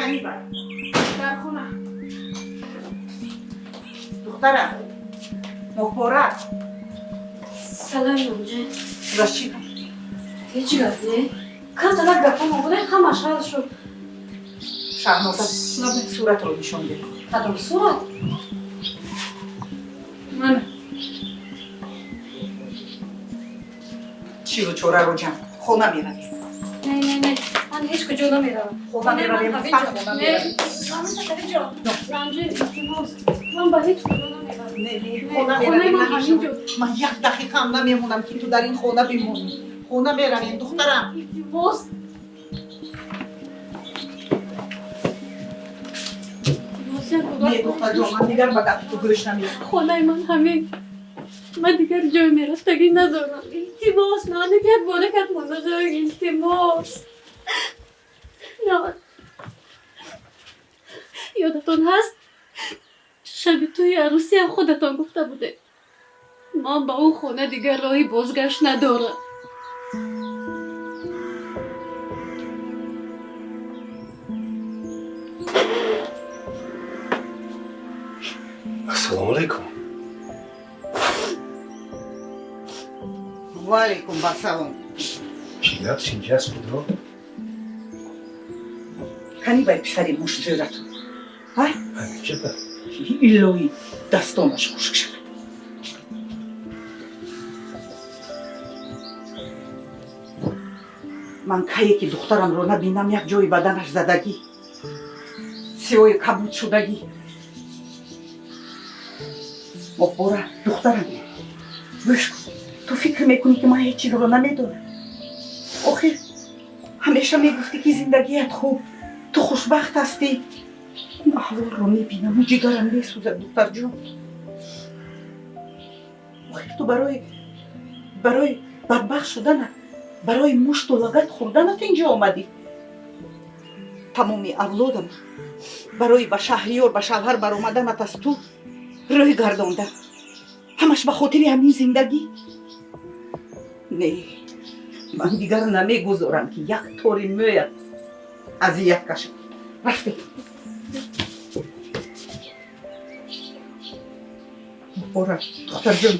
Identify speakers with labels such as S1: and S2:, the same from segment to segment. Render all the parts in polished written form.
S1: Кани вай?
S2: Дар хона.
S1: Духтарам, Моҳпора.
S3: Салом, Ранҷе.
S1: За чӣ?
S3: Ҳеҷ гап не. Камтарак гапҳо буда, ҳамаш ҳал шуд.
S1: Шаҳноза, суратро нишон деҳ.
S3: Кадом сурат?
S2: Мана.
S1: Чизу чораро ҷамъ, хона меравем.
S3: Не, не, не. Ман ҳеҷ куҷо намеравам.
S1: Хона меравем, хона меравем.
S3: Ранҷе, илтимос. Ман ба ҳеҷ куҷо намеравам.
S1: Не, не, хона меравем, намешавад. Ман як дақиқаам намемонам, ки ту дар ин хона бимонӣ. Хона меравем, духтарам.
S3: Илтимос.
S1: Не, духтарҷон, ман дигар ба гапи ту гӯш намедиҳам.
S3: Хонаи ман ҳамин. Ман дигар ҷой мерафтагӣ надорам. Илтимос, наник як бора кат монда ҷой, илтимос. На. Ёдатон ҳаст? Шаби тӯи арӯсиам худатон гуфта будед. Ман ба он хона дигар роҳи бозгашт надорам.
S4: Ассалому алайкум.
S1: Ва алайкум ассалом.
S4: Чӣ гап, синҷаст худро?
S1: Кани вай писари мушзӯратон? Ай?
S4: Ҳаминҷа ба.
S1: Илоҳӣ, дастонаш хушк шавад. Ман кае ки духтарамро набинам, як ҷои баданаш задагӣ, сиёи кабуд шудагӣ. Моҳпора, духтарам, гӯш кун. Ту фикр мекунӣ, ки ман ҳеҷ чизро намедонам? Охир ҳамеша мегуфтӣ, ки зиндагият хуб, ту хушбахт ҳастӣ. Ин аҳволро мебинаму ҷигарам месӯзад, духтарҷон. Охир ту барои бадбахт шуданат, барои мушту лагат хӯрданат инҷо омадӣ. Тамоми авлодам барои ба Шаҳриёр ба шавҳар баромаданат аз ту рӯй гардонда. Ҳамаш ба хотири ҳамин зиндагӣ. Не, ман дигар намегузорам, ки як тори мӯят азият кашад. Рафтем. Ора, духтарҷон,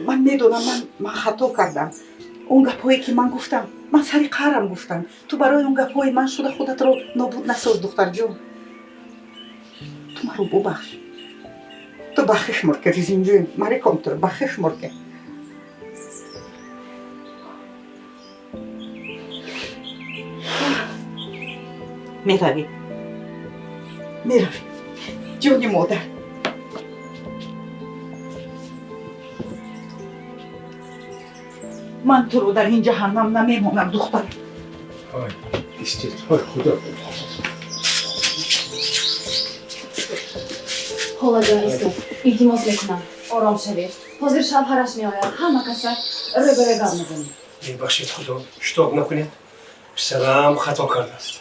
S1: ман медонам, ман хато кардам. Он гапҳое, ки ман гуфтам, ман сари қаҳрам гуфтам. Ту барои он гапҳои ман шуда худатро нобуд насоз, духтарҷон. Ту маро бубахш. Ту бахшиш морке, ризинҷӯем мариком, туро бахшиш морке. Меравӣ, меравӣ, ҷони модар. Ман туро дар ин ҷаҳаннам намемонам, духтар.
S4: Ой, истед, ой, худо.
S5: Холаҷон, истед, илтимос мекунам, ором шавед. Ҳозир шавҳараш меояд, ҳама каса рӯй ба рӯй гап мезанем.
S4: Мебахшед, худо, шитоб накунед. Писарам хато кардааст.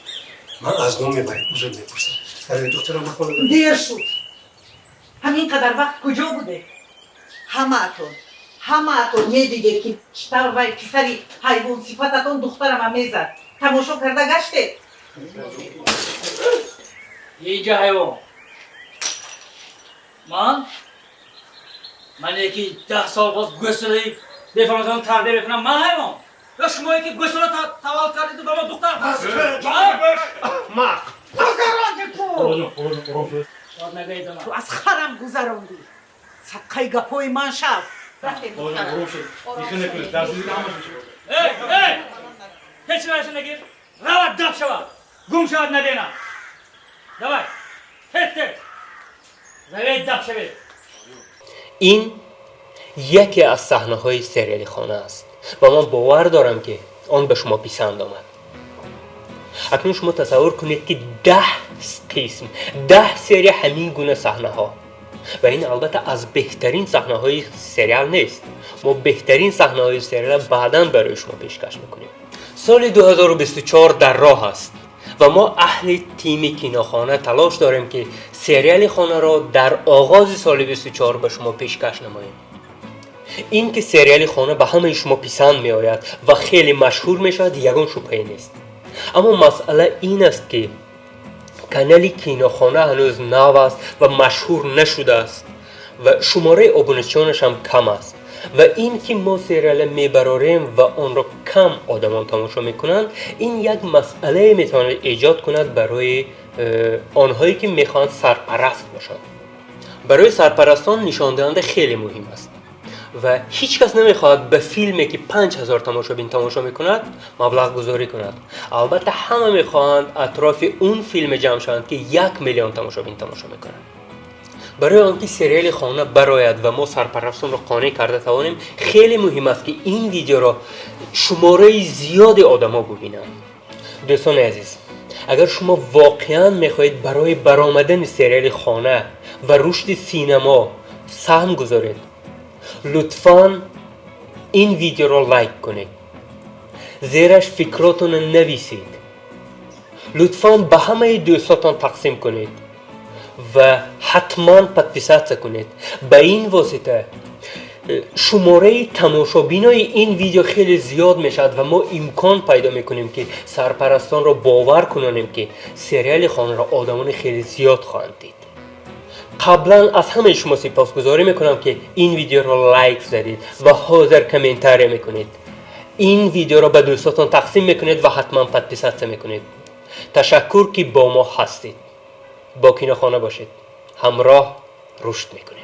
S4: Ман аз ном мебарем, узр мепурсам. Барои духтарам ба хона.
S1: Дер шуд. Ҳамин қадар вақт куҷо будед? Ҳамаатон, ҳамаатон медидед, ки чӣ тавр вай писари ҳайвонсифататон духтарама мезад. Тамошо карда гаштед.
S6: Инҷа ҳайвон. Ман? Ман яки 10 сол боз гӯсолаи бефарзанд тарбия мекунам, ман ҳайвон? Ё шумое, ки гӯсола таваллуд кардиду ба ма духтар?
S4: Аҳмақ!
S1: Гузаронди ту!
S6: Шод нагӯед.
S1: Ту аз харам гузарондӣ. Садқаи гапҳои ман шав. Рафтем, духтарам.
S6: Эй, эй! Ҳеҷ наша нагир. Равад, даб шавад. Гум шавад, набена. Давай. Тез, тез. Равед, даб шавед.
S7: Ин яке аз саҳнаҳои сериали «Хона» аст ва ман бовар дорам, ки он ба шумо писанд омад. Акнун шумо тасаввур кунед, ки 10 қисм, 10 серия ҳамин гуна саҳнаҳо. Ва ин албатта аз беҳтарин саҳнаҳои сериал нест. Мо беҳтарин саҳнаҳои сериал баъдан барои шумо пешкаш мекунем. Соли 2024 дар роҳ аст ва мо, аҳли тими кинохона, талош дорем, ки сериали «Хонаро» дар оғози соли 24 ба шумо пешкаш намоем. Ин ки сериали «Хона» ба ҳамаи шумо писанд меояд ва хеле машҳур мешавад, ягон шубҳае нест. Аммо масъала ин аст, ки канали Кинохона ҳанӯз нав аст ва машҳур нашудааст ва шумораи обуначиёнаш ҳам кам аст. Ва ин ки мо сериала мебарорем ва онро кам одамон тамошо мекунанд, ин як масъалае метавонад эҷод кунад барои онҳое, ки мехоҳанд сарпараст бошанд. Барои сарпарастон нишондиҳанда хеле муҳим аст ва ҳеҷ кас намехоҳад ба филме, ки 5000 тамошобин тамошо мекунад, маблағгузорӣ кунад. Албатта, ҳама мехоҳанд атрофи он филме ҷамъ шаванд, ки 1 миллион тамошобин тамошо мекунад. Барои он ки сериали «Хона» барояд ва мо сарпарастонро қонеъ карда тавонем, хеле муҳим аст, ки ин видеоро шумораи зиёди одамо бубинанд. Дӯстони азиз, агар шумо воқеан мехоҳед барои баромадани сериали «Хона» ва рушди синамо саҳм гузоред, лутфан ин видеоро лайк кунед, зераш фикротонро нависед, лутфан ба ҳамаи дӯстотон тақсим кунед ва ҳатман подписаться кунед. Ба ин восита шумораи тамошобинои ин видео хеле зиёд мешавад ва мо имкон пайдо мекунем, ки сарпарастонро бовар кунонем, ки сериали «Хонаро» одамони хеле зиёд хоҳанд дид. Қаблан аз ҳамаи шумо сипосгузорӣ мекунам, ки ин видеоро лайк задед ва ҳозир комментария мекунед, ин видеоро ба дӯстотон тақсим мекунед ва ҳатман подписаться мекунед. Ташаккур, ки бо мо ҳастед. Бо Кинохона бошед, ҳамроҳ рушд мекунем.